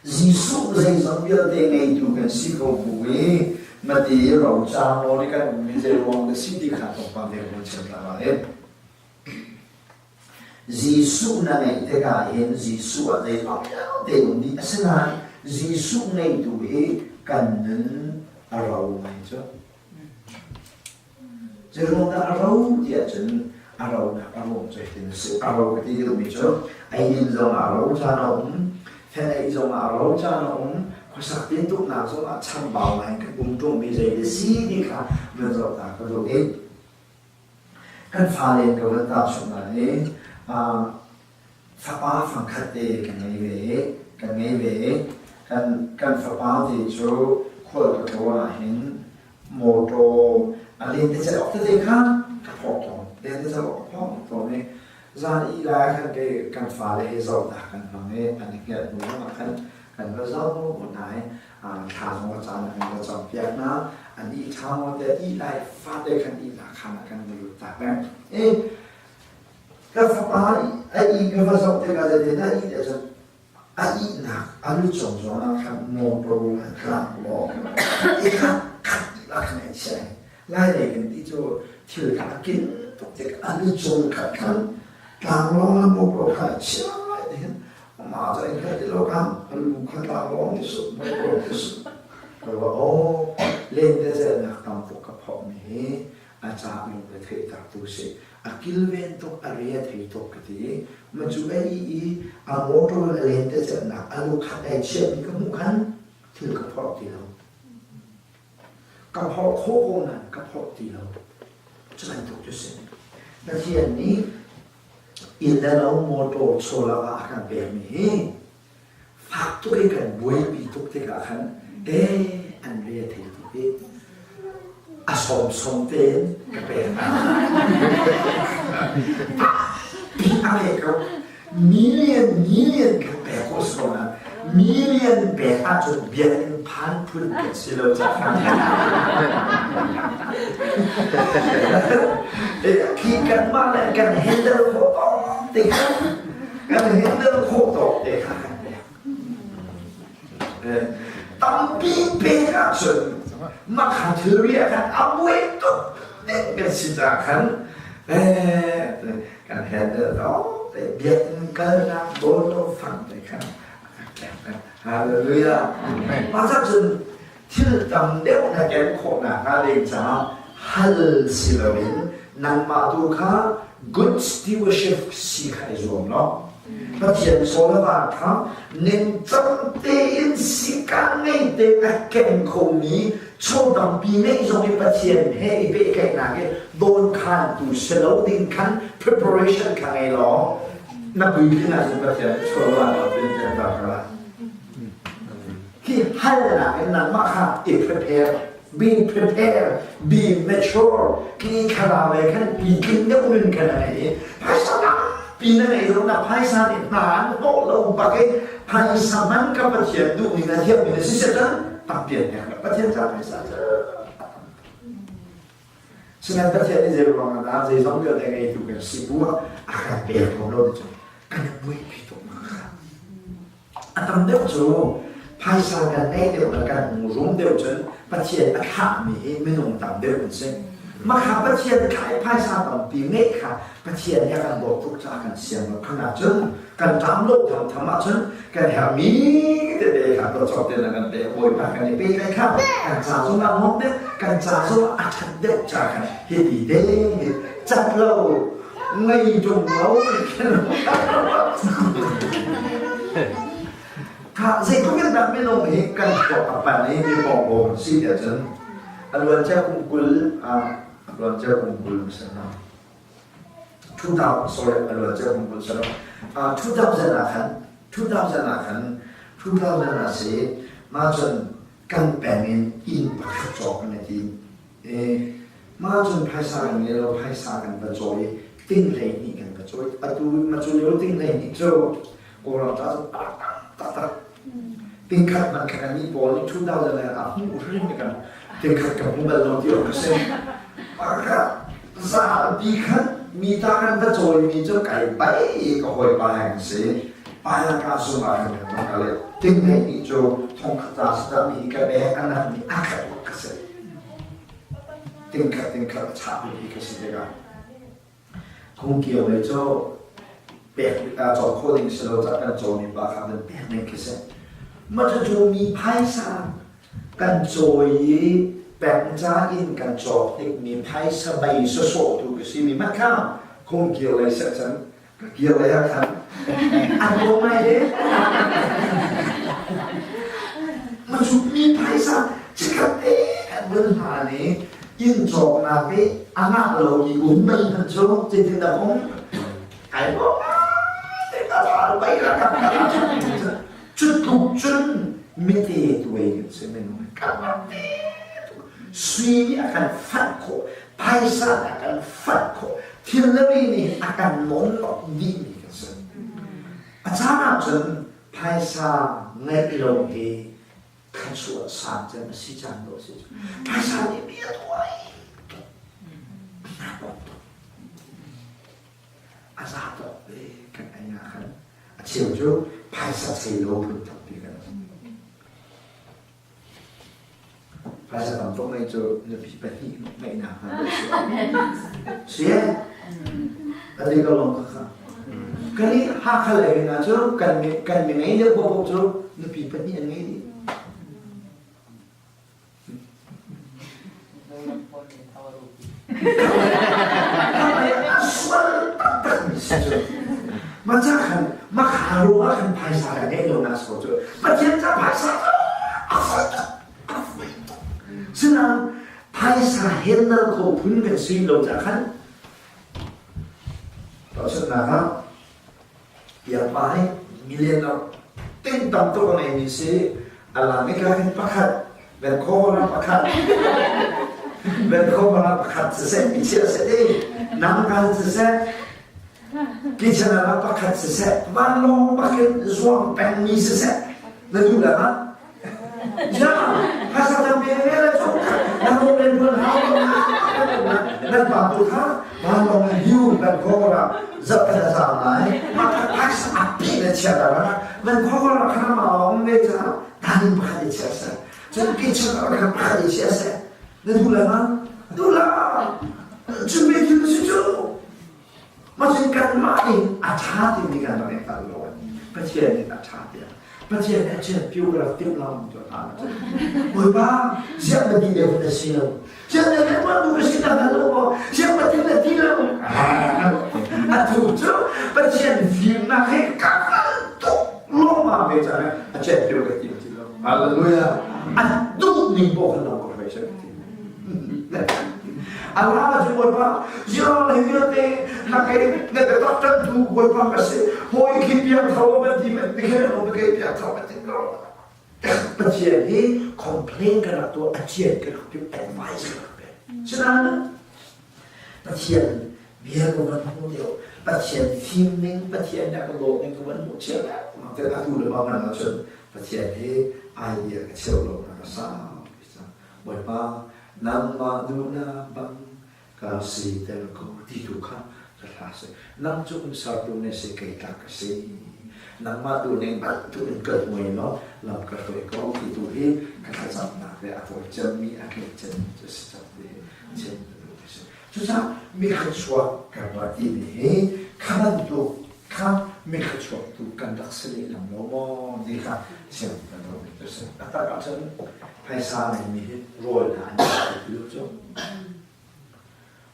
Jesuh zeizong vialte ngeitu kan si ko bu i mati rocar nawl i kan um i zeiruang dah si ti kha tlawmpal te ka chim hna lai. Jesuh na ngeih tikah hin Jesuh ah zeizong vialte um dih. Asinain Jesuh ngeitu hi kan nun a ro ngai cu. Zeiruangdah a ro ti ahcun a ronak a ruang cu hitin a si. A ro ka ti duhmi cu eidin zongah a ro caan a um, fenh zongah a ro caan a um, khuasak tintuknak zongah chambau ngai kan um ṭungmi zei dah si ti kha van zoh ta ka duh i kan fale in ka van tahchunh hna i fapa fangkhat te kan ngei ve i kan ngei ve i kan kan fapa te cu khual ka tlawn ahhin Mawṭaw a lentecelh awk tete kha ka phawk tawn. Lentecelh awk ka phawk tawn i zan ih lai ah khan kei kan fale he zohnak kan hmang i an i hngelh hnu zongah khan kan va zoh hna i thla zong a caan ah kan va campiak hna. An ih ṭha maw tiah ih lai fate khan ihnak khaan ah kan va lut ta peng. I ka fapa a ih ka va zoh tikah zeitin a ih ahcun A ihnak a lu cung zawn ah khan motor le tlanglawng i kha khat dih ah khan ai chiah. Lailei kan ti cu thil kha a kin tuk tik a lu cung khat khan tlanglawng le motor kha a chiah lai ti hin mah cu ai hngal ti lo kan a lu kha tlanglawng nih sut motor nih sut ka ruah aw lentecelhnak tam tuk ka phawhmi hi a ca lungre theihtertu si. A kilven tuk, a re a thei tuk ka ti. Ma cu a i i a motor a lentecelhnak a lukhat ai chiahmi ka hmuh khan thil ka phorh ti lo. Ka phorh khawh ko nain ka phorh ti lo. Cu bantuk cu si. Pathian nih inn le lo motor solar ah a kan pekmi hi fak tuk i kan buaipi tuk tikah khan ee an re a thei tuk i a sawmsawm tein ka pek hna. Pi a ngei ko. Million million ka pek ko si ko na million pek ahcun biakinn phan phun kan si lo ca Khi kanmah le kan handle khawh te khan Kan handle khawh tawk te kha kan pek. Tampi pek ahcun makha thilri ah khan a buai tuk ding kan si caah khan kan handle tawk te biakinn kalnak bawllo fang te khan Hallelujah. Mah cun thil tam deuh na ken khawh nakhnga ding caah hal si loin nangmah tu kha good stewardship si kha i zuam law Pathian sawl a van kha ningcang tein sika ngei te a keng khomi chaw tampi ngeih zong i Pathian he i pehtlaihnak i dawnkhantu si lo ding khan preparation kha ngei law na puitling ahcun Pathian chaw la tin ta kha Hi halnak in nangmah kha i prepare, be prepared, be mature. Ki thlarau lei khan puitling deuh nun khan a ngei i phaisa tampi na ngei lo na phaisa nih hna an hnawh lo bak i phaisa man ka Pathian duh ning na thiam mi na si set cun tampi an pek Pathian ca phaisa cu Sinain Pathian nih zei ruang ah dah zeizong vialte ngeitu kan si bu ah a kan pek ko lo ti cu kan i buaipi tuk ma kha. A tam deuh cu phaisa kan ngeih deuh le kan hung rum deuh cun Pathian a thlahmi hi minung tam deuh kan si. Makha Pathian thlah i phaisa tampi ngeih kha Pathian nih a kan dawt tuk caah kan siang lo. Khan ahcun kan ṭam lo thamtham ahcun kan herhmi tete kha tuahcawk tein a kan pek. Bawipa kan i pehtlaih kha kan ca zongah a nuam deuh, kan ca zongah a ṭhat deuh ca khan hiti te hi cat lo ngei ṭung lo Kha zeitluk in dah minung hi kan thluak a pan i mi pawngpaw kan si tiah cun a luancia kum 20 a luancia kum 20 si hna. 2000 sorry a luancia kum 20 si lo 2000 ah khan 2000 ah khan 2000 ah si mah cun kan peng in inn pakhat cawk kan i tim i mah cun phaisa kan ngei lo phaisa kan va cawi ting 12 kan va cawi atu ma cu lio ting 12 cu Kawlram ca cu taktak tingkhat man kha kan nih pawl nih 2000 le a hmuh hrim kan tingkhat ka hmu bal lo ti awk a si zapi khan mi ta kan va cawi mi cu kai bai ka hawipa heng si. Pailaka zung ah hin kan kal i ting 12 cu thongkhat ca si dah mi hi ka bek a nat mi a khat bak ka si. Tingkhat tingkhat a chah bik hi ka si tikah Kungkio lei cu pek cawk khawh ding si lo caah kan cawmi pa kha kan pek ding khi si. Mah cucu mi phaisa kan cawi i pek ca in kan cawk tikmi phaisa bei sawsawh tu ka si mi hmanh kha kungkio lei seh cun ka kir lei ah khan an bawm ngai le mah cu mi phaisa chikkhat te kan vun hlan i inn cawknak i a ngah lomi um mei hmanh cu zeitindah um kai bawm te ka ral bai la ka cu tluk cun mite tuai kan si minung kan te sui nih a kan fanh khawh phaisa nih a kan fanh khawh thil le ri nih a kan nawnlok dihmi kan si a caan ahcun phaisa ngeih lo hi thluachuah sang cem a si cang lo si phaisa nih mi a tuai tuk a za tawk ve kan ei ah khan a cheu cu phaisa chei lo phun tampi kan Phaisa tam tuk ngeih cu nupi pahnih ngeihnak hna si. Ati ka lawng kha. Kan i Hakha lei hna cu kan kan mi ngei deuh paoh cu nupi pahnih an ngei dih. Sual taktak mi si cu. Ma ca khan ma kha ruang ah khan phaisa ka ngeih lo nak so cu Pathian ca phaisa cu a fawi tuk a fawi tuk. Sinain phaisa handle kho phun kan si lo ca khan tahchunhnak ah Biakpa hi million of ting tam tuk a ngeimi si. A lang i ka hin pakhat, Vancouver ah pakhat, Vancouver ah pakhat siseh, mi chia seh ti, Namkan siseh, Kitchener ah pakhat siseh, vanlawng bakin zuang pengmi siseh, na duh le ma? Ya, phaisa tampi nge le cu na ro len buan hau nan pa tu kha vanlawng in hiu Vancouver ah zap kan zam lai ma phaisa api na chia ta la Vancouver ah khan ma ong ve cha tan pakhat i chia sa cun Kitchener ah khan pakhat i chia sa na duh la ma duh la cu me thil si cu ma cun kanmah in a ṭha timi kan rak i hngalh lo Pathian nih a ṭha tiah Pathian nih a chiat piu ka rak timh lo cu a Bawipa ziah na ti deuh na si lo ziah na kan tuah tu ka si na hngal lo maw ziah Pathian na ti lo a tu cu Pathian fimnak he ka hngal tuk lawmma ve cang a chiat piu ka tim ti lo Hallelujah a duh ning poh kan lo ko hoi ti Allah cu Bawipa ziang le vialte na kei na biatak ṭanhtu Bawipa ka si hawi khi piang tho ban ti men khe lo ke piang tho ban ti lo Pathian hi complain ka rak tuah a cian ka rak tu advice ka rak pek sinain Pathian bia ka van hmu deuh Pathian fim ning Pathian na ka dawt ning ka van hmuh chia te atu le bang ahcun Pathian hi idea ka cheu lo na ka sau Bawipa, nangmah duhnak bang ka siter ko ti tu kha ka hla si. Nang cu um sertu na si, kei tah ka si. Nangmah duhning bantuk in ka hmuai law lam ka hruai ko ti tu hi ka thlacamnak le a tawi cemmi, a tlei cemmi cu a si cang ti hi chim ka duh mi si. Cucaah mi thluachuak kan rak timi hi kha bantuk kha mi thluachuak tu kan rak si lehlam lo maw ti kha chim kan duh mi cu si. A tak ahcun phaisa ngeimi hi rawl hna an ti lo cu.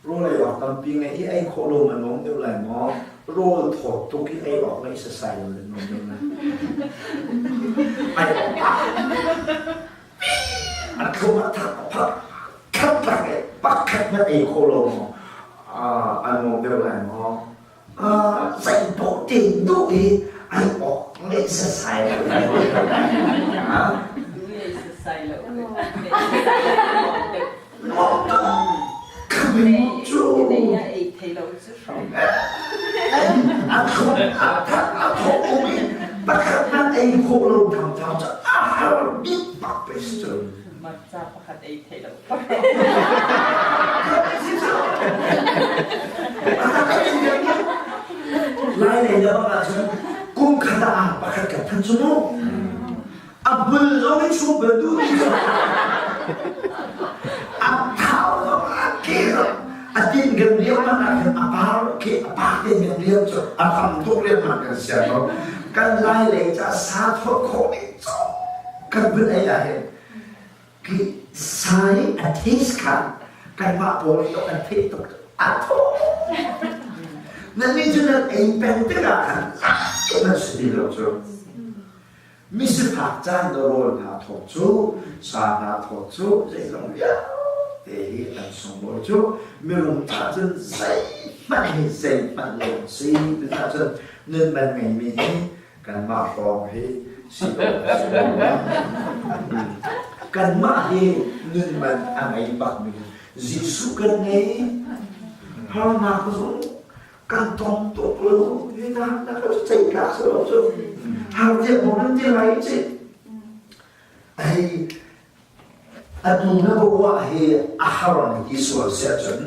Rawl ei awk tampi ngeih hi ei khawh lo man nuam deuh lai maw? Rawl thawt tuk hi ei awk ngeih sasai lo le nuam deuh lai. Ai awk a thlum a thak a phak khat lak e pakhat hmanh ei khawh lo maw an nuam deuh lai maw? Zeipaoh te duh i ai awk ngeih sasai lo. Ngeih sasai lo. Nuam tuk. Cu. Ei thei lo cu hrom. A thum a thak a thawk um i pakhat hmanh ei khawh lo ṭhamṭham cu a har bik bak pe si cu. Marca pakhat ei thei lo. Lai lei le bang ahcun kum khat ah. Kan cu mu. A bul zong in chung bal duh ti lo. A thau zong a ke zong a tin kan riam man ah khan a par ke a par te kan riam cu a tam tuk riam man kan sian lo. Kan lai lei ca sa thawt khawh ni cu kan vun ei ah hin khi sa i a taste kha kanmah pawl nih kan theih tuk a thaw. Nan nih cu nan ei peng tikah khan nan si ti lo cu. Misifak caan na rawl hna thawk cu, sa hna thawk cu, zeizong vialte hi an sunglawi cu mirum caah cun zeihmanh hi zeihmanh lo an si. Cucaah cun nun man ngeimi hi kanmah hrawng hi si dawh a si lo. Kanmah hi nun man a ngei bakmi Jesuh kan ngei. Harnak zong kan tong tuk lo hi na na ka ceih tlak si lo cu har tiah maw nan ti lai ci ai atu na bawah hi a har na ti sual siah cun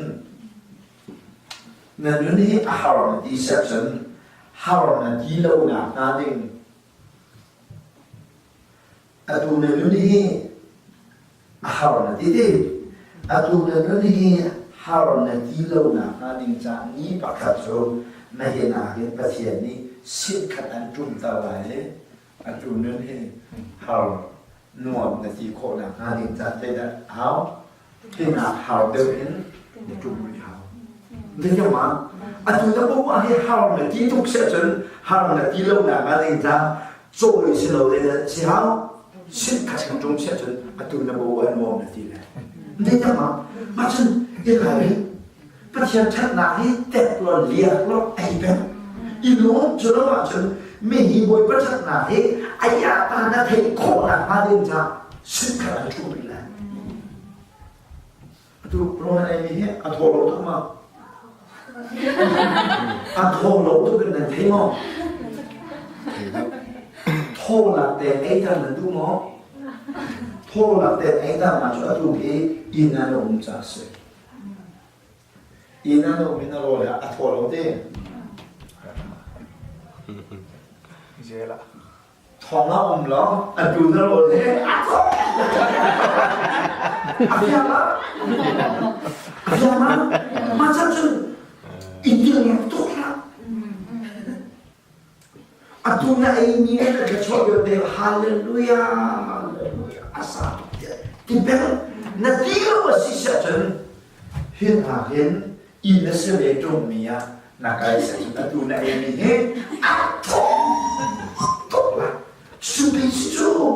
na nun hi a har na ti siah cun har na ti lo nak hnga ding atu na nun hi a har na ti ti. Atu na nun hi har na ti lo nakhnga ding caah ni pakhat cu na hin ah hin Pathian nih sinkhat an ṭumter lai i atu nun hi har nuam na ti khawh nakhnga ding caah zeidah hau? Hinak har deuh in na ṭum rih hau. Zeitinmah atu na pum ah hi har na ti tuk si ahcun har na ti lo nakhnga ding caah cawi si lo le si hau sinkhat na ṭum si ahcun atu na bo an nuam na ti le zeitinmah mah cun i ralring Pathian ṭhatnak hi tep law liak law ei peng i lawm cu lo ahcun mi hi Bawipa ṭhatnak hi a yata na theih khawh nakhnga ding caah sinkhat an ṭum rih lai Atu rawl na eimi hi a thaw lo tuk ma? A thaw lo tuk in nan thei maw? Thaw lak tein ei ter nan duh maw? Thaw lak tein ei ter ma cu atu hi inn ah na um ca a si. Inn ah na um i na rawl a thaw lo te. Zela. Thong ah um law atu na rawl he a thaw. A fiang ma? A fiang ma? Mah chan cun i til tuk hlah. Atu na ei mi na ka chuah vialte hallelujah hallelujah asa ti bel na ti lo a si siah cun hin ah hin inn na si ve ṭungmi ah na kai cun atu na eimi hi a thawk tuk lai supi si cu.